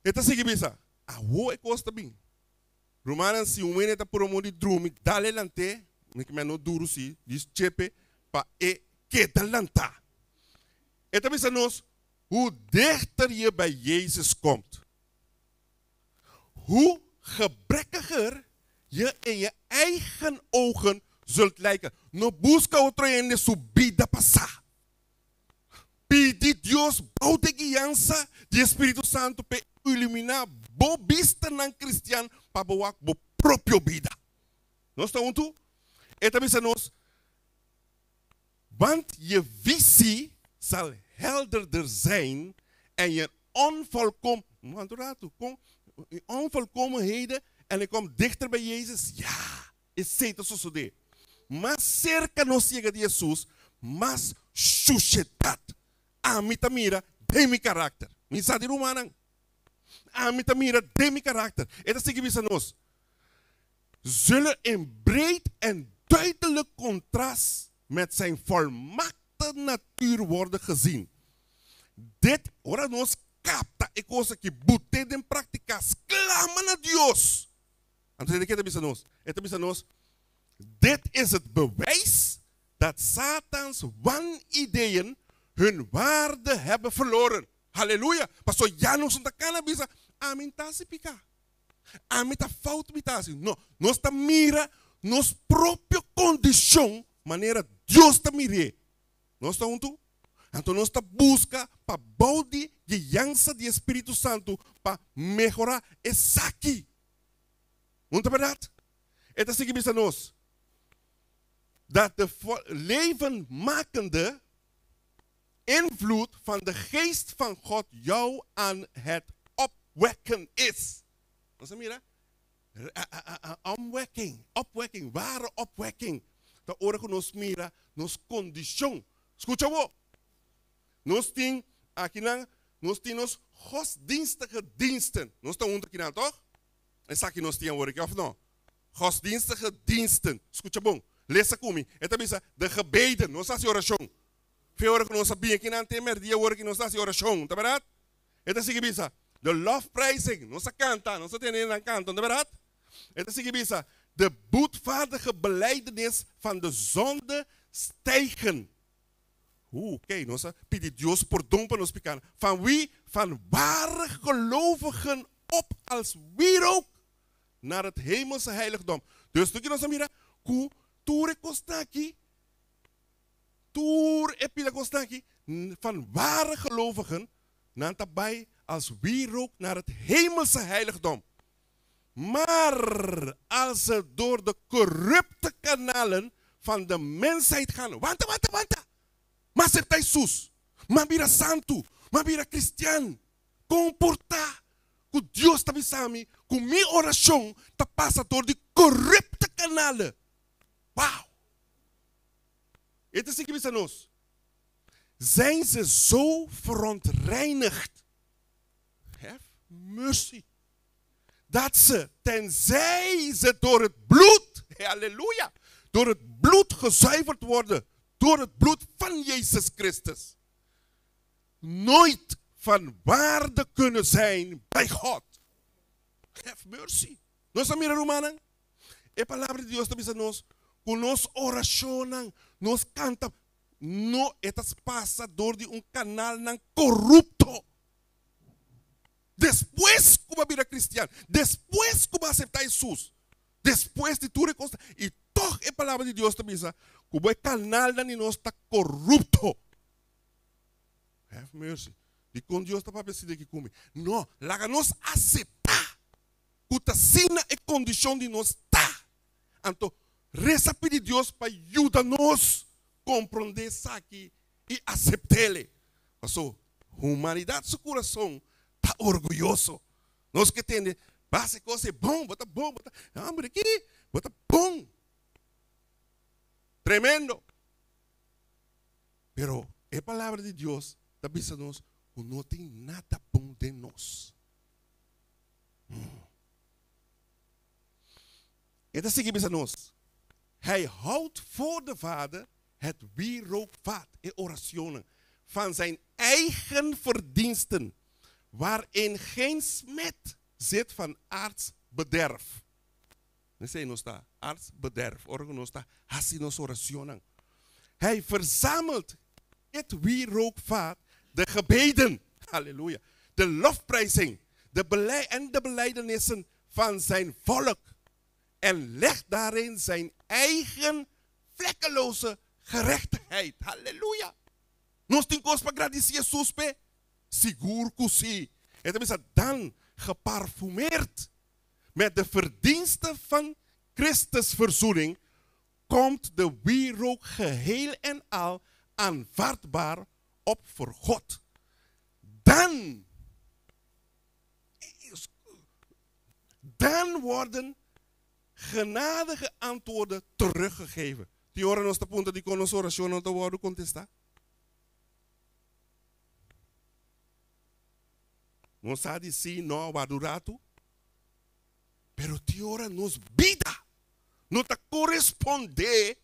A: E ta sigui bisa, Awor e kos ta bin. Rumannan, si un hende ta puru amor di drumi, dale lant'é, mi ke no duru si, dis chepe, pa e keda lantá. E ta bisa nos, Hoe dichter je bij Jezus komt, hoe gebrekkiger je in je eigen ogen zult lijken. No buska otro hende su bida pasá. Pidi Dios bou di guiansa di e Spiritu Santu p'e iluminá bo bistanan kristian pa bo wak bo propio bida. Nos ta huntu? E ta bisa nos, Want je visie zal helderder zijn en je onvolkom, Want un ratu, kon onvolkomenheden en e kom dichter bij Jezus? Ya! Esei ta sosodé. Mas serka nos yega di Hesus, mas shushedat ami ta mira den mi karakter. Mi sa di rumannan. Ami ta mira den mi karakter. E ta sigui bisa nos, Zullen in breed en duidelijk contrast met zijn volmaakte natuur worden gezien. Dit, ora nos kapta e kos aki, but'é den praktika, sklama na Dios. Anto di ke ta bisa nos? E ta bisa nos, Dit is het bewijs dat Satans wanideeën hun waarde hebben verloren. Haleluya! Pasobra ya nos no ta kana bisa, Ami n'ta hasi piká. Ami ta fout mi ta hasi. No, nos ta mira nos propio kondishon manera Dios ta mir'é. Nos ta huntu? Anto nos ta buska pa bou di guiansa di e Spiritu Santu pa mehorá esaki. No ta bèrdat? E ta sigui bisa nos, Dat de levenmakende invloed van de Geest van God jou aan het opwekken is. Nos a mira? Omwekking, opwekking, ware opwekking ta ora ku nos mira nos kondishon. Skucha bo! Nos tin akinan, nos tin nos godsdienstige diensten. Nos ta huntu akinan, tòg? Esaki nos tin awor aki, òf no? Godsdienstige diensten. Skucha bon, lesa ku mi. E ta bisa, de gebeden. Nos ta hasi orashon. Fe ora ku nos a bin akinan te mèrdia awor aki nos ta hasi orashon, ta bèrdat? E ta sigui bisa, de lofprijzing. Nos a kanta, nos a tene nan kanta, no ta bèrdat? E ta sigui bisa, de boetvaardige belijdenis van de zonde stijgen. Oeh, oké, nos a pidi Dios pordon pa nos pikánan. Van wie? Van ware gelovigen op als wierook naar het hemelse heiligdom. Dus loke nos a mira ku tur e kosnan aki, tur e pida kosnan aki van ware gelovigen, nan ta bai als wierook naar het hemelse heiligdom. Maar als ze door de corrupte kanalen van de mensheid gaan, wanta, wanta, wanta! M'a acepta Hesus, m'a bira santu, m'a bira cristian. Kon por ta ku Dios ta bisa mi ku mi orashon ta pasa door di corrupte kanalen? Wow! E ta sigui bisa nos, Zijn ze zo verontreinigd? Have mercy. Dat ze, tenzij ze door het bloed, halleluja, door het bloed gezuiverd worden, door het bloed van Jezus Christus, nooit van waarde kunnen zijn bij God. Have mercy. Nos a mira rumannan? E palabra di Dios ta bisa nos ku nos orashonnan, nos kanta, no e ta pasa dor di un kanalnan korupto. Despues ku bo a bira kristian, despues ku bo a aseptá Hesus, despues di tur e kos, i tòg e palabra di Dios ta bisa ku bo e kanalnan di nos ta korupto. Have mercy. Dikon Dios ta papia asina aki ku mi? No, laga nos aseptá ku ta asina e kondishon di nos ta. Anto, resa pidi Dios pa yuda nos komprondé esaki i asept'el. Paso, humanidat su kurason ta orguyoso. Nos ke tende, Basa e kos ei bon, bo ta bon, bo ta, hombre ki, bo ta bon. Tremendo. Pero e palabra di Dios ta bisa nos ku no tin nada bon den nos. E ta sigui bisa nos, Hij houdt voor de Vader het wierookvat, e oracionnan, van zijn eigen verdiensten, waarin geen smet zit van aards bederf. Esei nos ta, aards bederf, ora ku nos ta hasi nos oracionnan. Hij verzamelt het wierookvat, de gebeden, halleluja, de lofprijzing, de belei en de belijdenissen van zijn volk en legt daarin zijn eigen vlekkeloze gerechtigheid. Halleluja! Nos tin kos pa gradisí Hesus p'e? Sigur ku sí! E ta bisa, Dan geparfumeerd met de verdienste van Christus verzoening, komt de wierook geheel en al aanvaardbaar op voor God. Dan Dan worden genadige antwoorden teruggegeven. Tin ora nos ta puntra dikon nos orashon no ta wòrdu kontestá. Nos sa di sí, no, wòrdu ratu. Pero tin ora nos bida no ta korespondé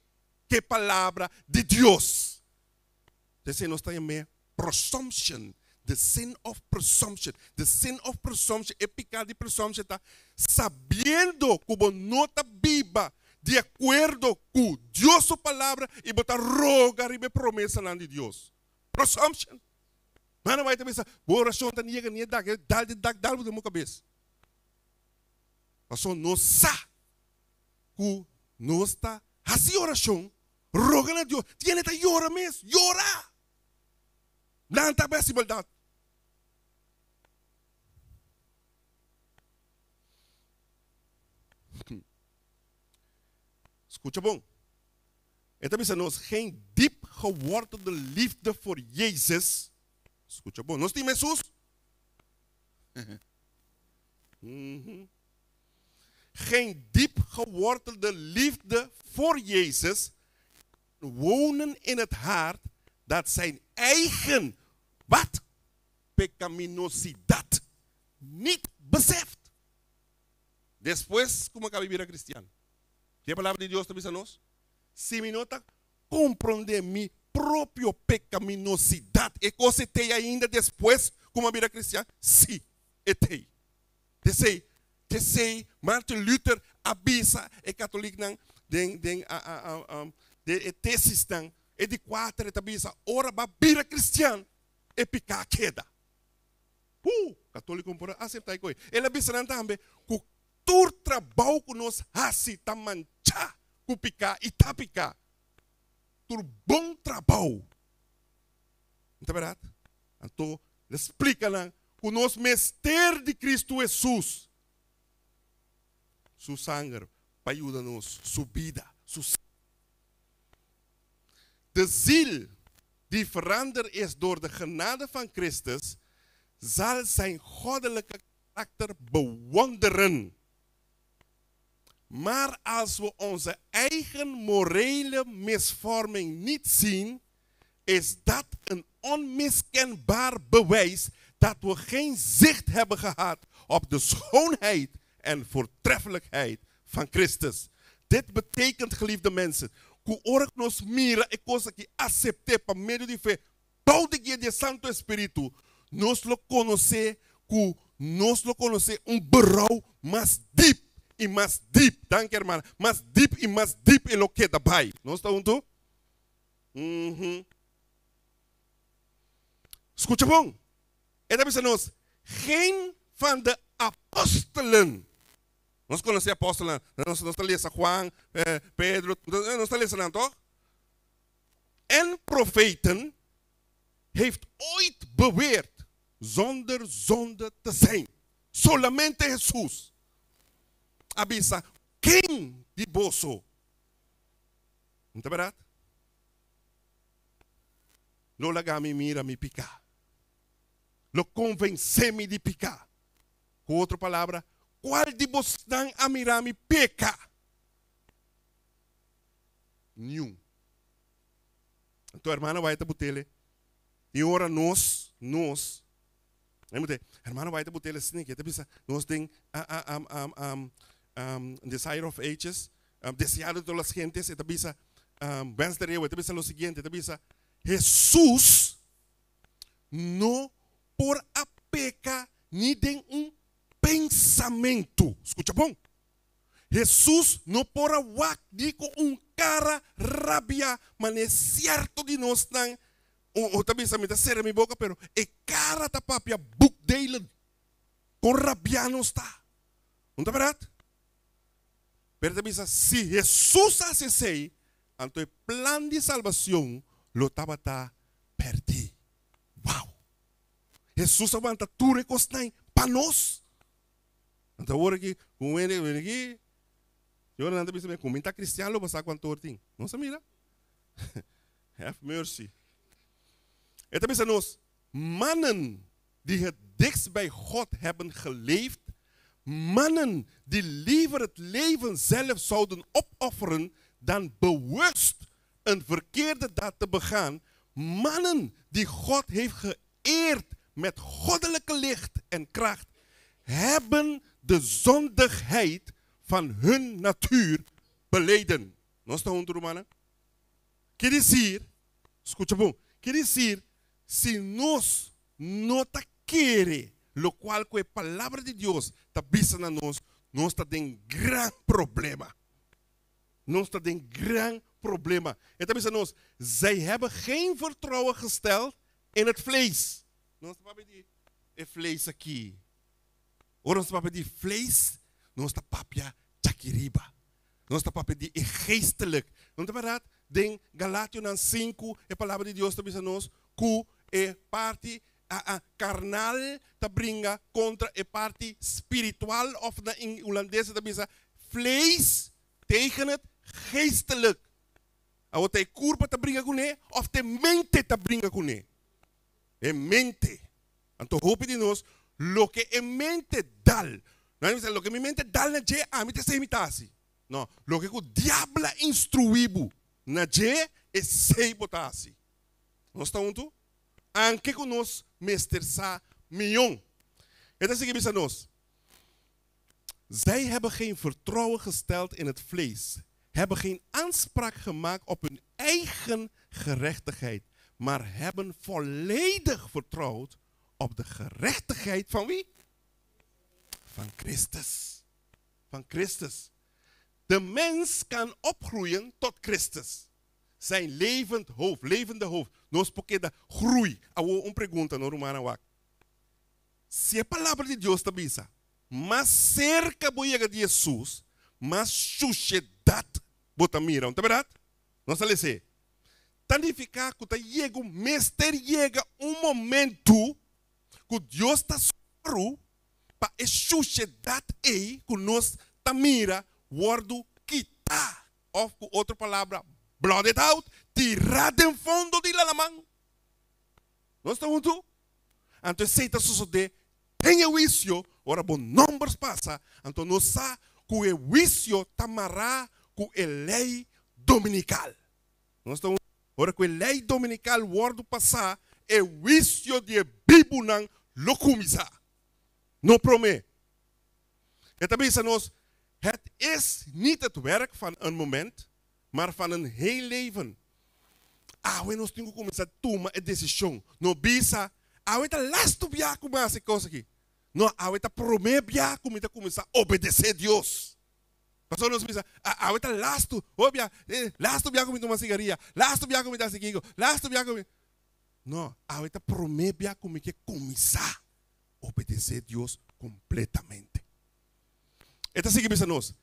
A: ku e palabra di Dios. Esei nos ta yam'é presumption, the sin of presumption. The sin of presumption, e piká di presumption ta sabiendo ku bo no ta biba di akuerdo ku Dios su palabra i bo ta roga riba e promesanan di Dios. Presumption. Mano bai ta bisa, bo orashon ta ni yega ni e dak, e dal di dak dal bo den bo kabes. Pasobra nos sa ku nos ta hasi orashon Roga na Dios. Tiene ta yora mes. Yora! Nan ta hasi maldad. Scucha bon. E ta bisa nos geen diep gewortelde liefde voor Jezus. Scucha bon. Nos stima Jesus? Geen diep gewortelde liefde voor Jezus kan wonen in het hart dat zijn eigen, wat? Pecaminosidad niet beseft. Despues ku mi a kaba bira kristian, ke palabra di Dios ta bisa nos? Si mi no ta komprondé mi propio pecaminosidad, e kos e tei ainda despues ku mi a bira kristian? Sí, e tei. P'esei, p'esei Martin Luther a bisa e katoliknan den den den e tesisnan, e di kuater e ta bisa, ora bo a bira kristian, e piká a keda. Huu! Katoliko no por a aseptá e koe. El a bisa nan tambe ku tur trabou ku nos hasi ta manchá ku piká i ta piká. Tur bon trabou. No ta bèrdat? Anto el a splika nan ku nos mester di Kristu Hesus, su sanger pa yuda nos, su bida, su sanger. De ziel die veranderd is door de genade van Christus, zal zijn goddelijke karakter bewonderen. Maar als we onze eigen morele misvorming niet zien, is dat een onmiskenbaar bewijs dat we geen zicht hebben gehad op de schoonheid en voortreffelijkheid van Christus. Dit betekent, geliefde mensen, ku ora ku nos mira e kos aki, asept'é pa medio di fe, bou di guia di e Santu Espíritu, nos lo konosé ku. nos lo konosé un berou mas dip i mas dip. Danki hermana. Mas dip i mas dip e lo keda bai. Nos ta huntu? Uhum. Skucha bon. E ta bisa nos, Geen van de apostelen. Nos konosé apòstelnan. Nos nos ta lesa Juan, Pedro, nos ta lesa nan tòg? En profeten heeft ooit beweerd zonder zonde te zijn. Solamente Hesus a bisa, Ken di boso? No ta bèrdat? Lo laga mi mira mi piká. Lo konvensé mi di piká. Ku otro palabra, kual di bosnan a mira mi peka? Niun. Anto hermana White a butele, tin ora nos, nos, hermana White a butele asina ke, ta bisa nos den Desire of Ages, Deseado de todas las gentes, e ta bisa, Wens de Reeuw, e ta bisa lo siguiente, e ta bisa, Hesus no por a peka ni den un pensamentu. Skucha bon. Hesus no por a wak ni ku un kara rabia manera sierto di nosnan o ta bisa mi ta sera mi boka pero e kara ta papia boekdelen kon rabia nos ta. No ta bèrdat? Pero ta bisa si Hesus a hasi esei anto e plan di salbacion lo tabata perdí. Wow! Hesus a wanta tur e kosnan pa nos. Anto awor aki, ku un hende bini aki, i ora nan ta bisa mi, ku mi ta kristian lo bo sa kuantu or tin. Nos a mira. Have mercy. E ta bisa nos, Mannen die het dichtst bij God hebben geleefd, mannen die liever het leven zelf zouden opofferen dan bewust een verkeerde daad te begaan, mannen die God heeft geëerd met goddelijke licht en kracht, hebben de zondigheid van hun natuur beleden. Nos ta huntu, rumannan? Ke desir, skucha bon, ke desir si nos no ta kere lokual ku e Palabra di Dios ta bisa na nos, nos ta den gran problema. Nos ta den gran problema. E ta bisa nos, Zij hebben geen vertrouwen gesteld in het vlees. Nos ta papia di e vlees aki. Ora nos ta papia di vlees, nos ta papia djakiriba. Nos ta papia di e geestelijk. No ta bèrdat? Den Galationan sinku e Palabra di Dios ta bisa nos ku e parti karnal ta bringa kontra e parti spiritual òf na hulandes e ta bisa vlees tegen het geestelijk. Awor ta e kurpa ta bringa kuné òf ta e mente ta bringa kuné? E mente. Anto hopi di nos loke e mente dal, nan a bisa loke mi mente dal na dje ami ta esei mi ta hasi. No, loke ku diabel a instruí bo na dje esei bo ta hasi. Nos ta huntu? Anke ku nos mester sa mion. E ta sigui bisa nos, Zij hebben geen vertrouwen gesteld in het vlees, hebben geen aanspraak gemaakt op hun eigen gerechtigheid, maar hebben volledig vertrouwd op de gerechtigheid van wie? Van Christus. Van Christus. De mens kan opgroeien tot Christus. Zijn levend hoofd, levende hoofd. Nos por keda groei. Awor un pregunta no rumannan wak. Si e palabra di Dios ta bisa, Mas serka bo yega di Hesus, mas shushedat bo ta mira. No ta bèrdat? Nos a les'é. Ta nifiká ku ta yega un mester yega un momentu ku Dios ta sòru pa e shushedat ei ku nos ta mira wòrdu kitá, òf ku otro palabra, blot it out, tirá den fondo di lalaman. Nos ta huntu? Anto esei ta sosodé den e huisio, ora bo nòmber pasa, anto nos sa ku e huisio ta mará ku e lei dominikal. Nos ta huntu? Ora ku e lei dominikal wòrdu pasá, e huisio di e bibunan lo kuminsá. No promé. E ta bisa nos, Het is niet het werk van een moment, maar van een heel leven. Awe nos tin ku kuminsá tuma e desishon. No bisa, Awe ta lastu bia ku mi hasi e kos aki. No, awe ta promé bia ku mi ta kuminsá obedesé Dios. Pasobra nos bisa, awe ta lastu, hopi bia, lastu bia ku mi tuma sigaria, lastu bia ku mi ta hasi kiko, lastu bia ku mi. No, awe ta promé bia ku mi ke kuminsá obedesé Dios kompletamente. E ta sigui bisa nos,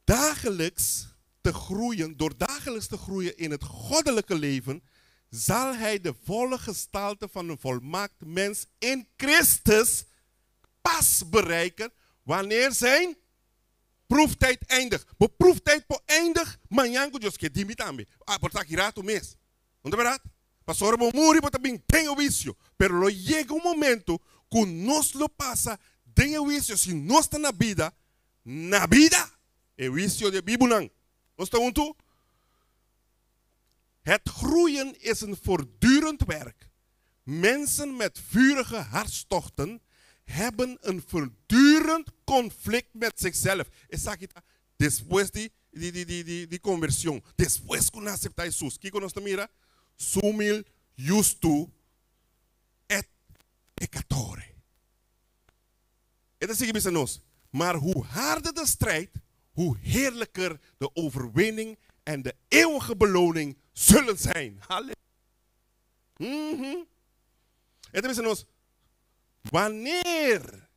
A: Dagelijks te groeien, door dagelijks te groeien in het goddelijke leven, zal hij de volle gestalte van een volmaakt mens in Christus pas bereiken wanneer zijn proeftijd eindigt. Bo proeftijd por eindig mañan ku Dios ke di mi tambe. Ah, por ta aki rato mes. No ta bèrdat? Pasobra bo muri bo ta bin den e huisio. Pero lo yega un momento ku nos lo pasa den e huisio si nos ta na bida, na bida! E huisio di e bibunan. Nos ta huntu? Het groeien is een voortdurend werk. Mensen met vurige hartstochten hebben een voortdurend conflict met zichzelf. Esaki ta despues di di di di di di conversion, despues cu nan acepta Jesus. Kico nos ta mira? Sumil justu et peccatore. E ta sigui bisa nos, Maar hoe harder de strijd, hoe heerlijker de overwinning en de eeuwige beloning zullen zijn. Halleluja. E ta bisa nos, Wanneer,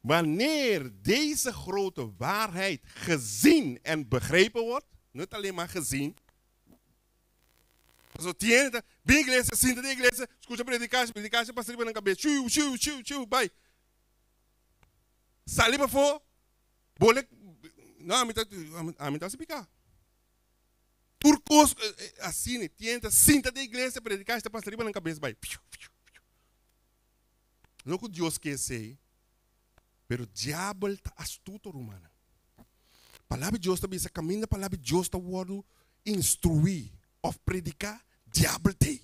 A: wanneer deze grote waarheid gezien en begrepen wordt, no ta alleen maar gezien, Pasobra tin hende ta bin iglesia, sinta den iglesia, skucha predikashi, predikashi pasa riba nan kabes, shiu, shiu, shiu, shiu, bai. Sali pafó, bole, no, ami ta, ami ta hasi piká. Tur kos asina, tin hende ta sinta den iglesia, predikashi ta pasa riba nan kabes, bai. Fiu, fiu, fiu. No ku Dios ke esei, pero diabel ta astuto, rumannan. Palabra di Dios ta bisa, kaminda palabra di Dios ta wòrdu instruí òf prediká, diabel t'ei.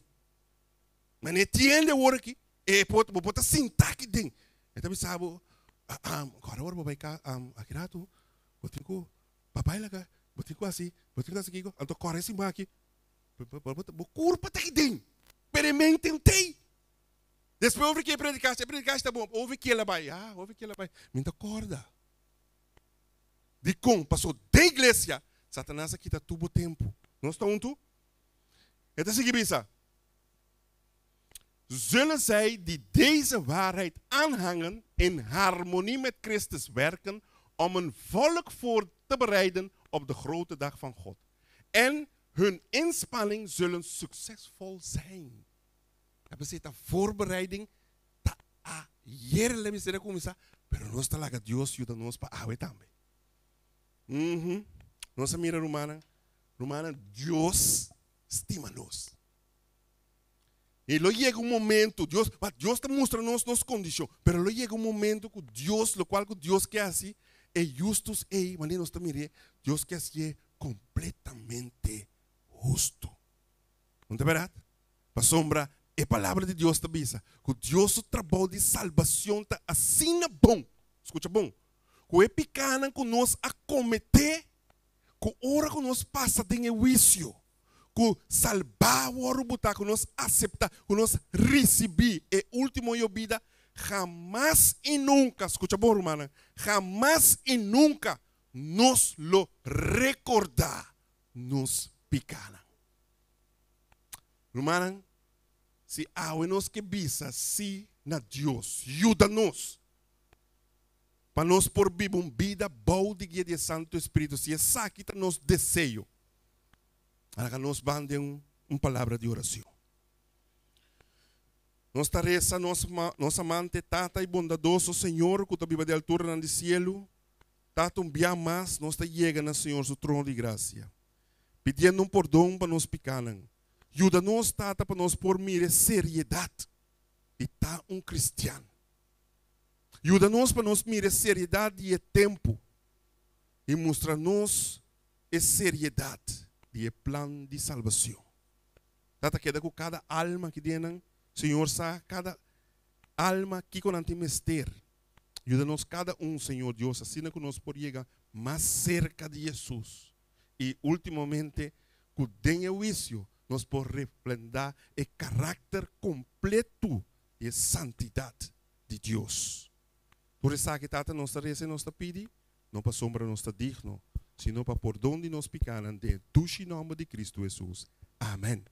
A: Ma ne tiende awor aki, e por, bo por ta sintá aki den. E ta bisa bo, kòrda ora bo bai kas, aki ratu bo tin ku papai laga, bo tin ku hasi, bo tin ku hasi kiko, anto kòrda e siman aki, bo kurpa ta aki den, pero e mente no t'ei. Despues over ke e predikashi, e predikashi ta bon, over ke el a bai, ah, over ke el a bai, mi no ta kòrda. Dikon? Pasobra den iglesia, Satanas a kita tur bo tempu. Nos ta huntu? E ta sigui bisa, Zullen zij die deze waarheid aanhangen in harmonie met Christus werken om een volk voor te bereiden op de grote dag van God. En hun inspanning zullen succesvol zijn. Ta p'esei ta voorbereiding ta ayer le mester a kuminsá, pero nos ta laga Dios yuda nos pa awe tambe. Uhum. Nos a mira rumannan, rumannan Dios stima nos. I lo yega un momento, Dios, wak, Dios ta mustra nos nos kondishon, pero lo yega un momento ku Dios, lokual ku Dios ke hasi, e justus ei, manera nos ta mir'é, Dios ke hasié kompletamente hustu. No ta bèrdat? Pasobra e Palabra di Dios ta bisa ku Dios su trabou di salbacion ta asina bon, skucha bon, ku e pikanan ku nos a kometé, ku ora ku nos pasa den e huisio, ku salbá wòrdu butá, ku nos aseptá, ku nos risibí e último yobida, hamas i nunka, skucha bon rumannan, hamas i nunka nos lo rekordá nos pikanan. Rumannan, si awe nos ke bisa sí na Dios, yuda nos pa nos por biba un bida bou di guia di e Santu Espíritu, si esaki ta nos deseo, laga nos ban den un palabra di oracion. Nos ta resa nos, nos amante Tata i bondadoso Señor ku ta biba di alturanan di cielu, Tata un bia mas nos ta yega na Señor su trono di gracia. Pidiendo un pordon pa nos pikánan. Yuda nos, Tata, pa nos por mira e seriedat di ta un kristian. Yuda nos pa nos mira e seriedat di e tempu i mustra nos e seriedat di e plan di salbacion. Tata, keda ku kada alma aki den nan. Señor sa kada alma kiko nan tin mester. Yuda nos kada un, Señor Dios, asina ku nos por yega mas serka di Jesus. I últimamente ku den e huisio nos por reflendá e karakter kompletu Di e santidat di Dios. Tur esaki, Tata, nos ta resa i nos ta pidi, no pasobra nos ta digno, sino pa pordon di nos pikánan, den dushi nòmber di Kristu Hesus. Amèn.